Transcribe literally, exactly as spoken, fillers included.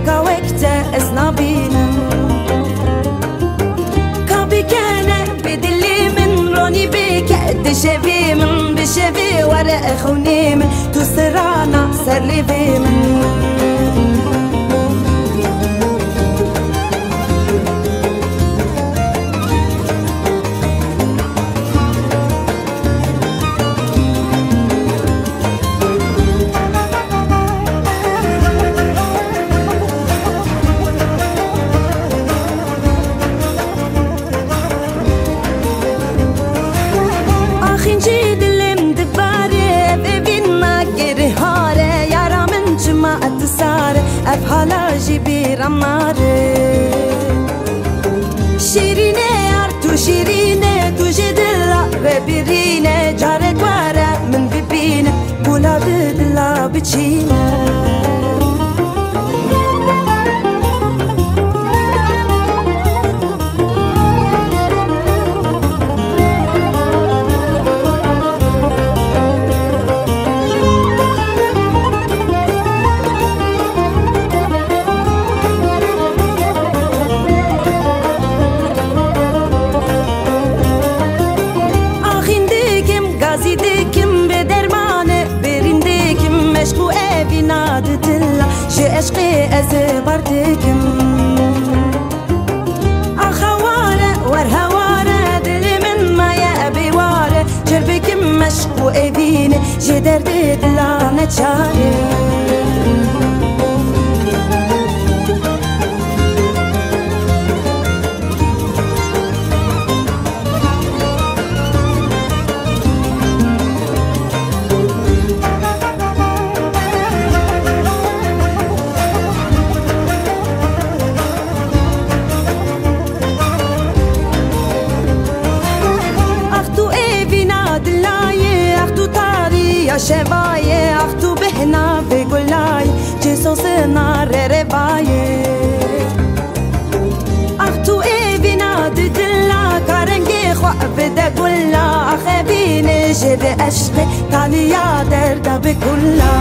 Ka wek te ez nabînim. Ka bikene bi dilê min ronî bike, dişevê min bişevê were xewnê min, tu sirana ser lêvê min. Axîncî dilê min dibare, ev evîn nagêrî hare, yara min çima tu sare, ev hala jî bîra min nare. Şîrîne yar tu şîrîne, tu ji dila re birîne, carek were min bibîne, gula di dila biçîne. Axîn dikim, gazî dikim, bi dermanê birîn dikim, meşq û evîna di dila, ji eşqê ez ê bar dikim. Axa ware, wer heware, dilê min maye bêware, çêr bikim meşq û evînê, ji derdê dila neçare. Ax tu evîna dilayê, ax tu tariya şevayê, ax tu bihna vê gulayê, cê sosina rerevayê. Ax tu evîna di dila, ka rengê xwe bide gula, ax evînê jê di eşqê, taniya derda bi kula.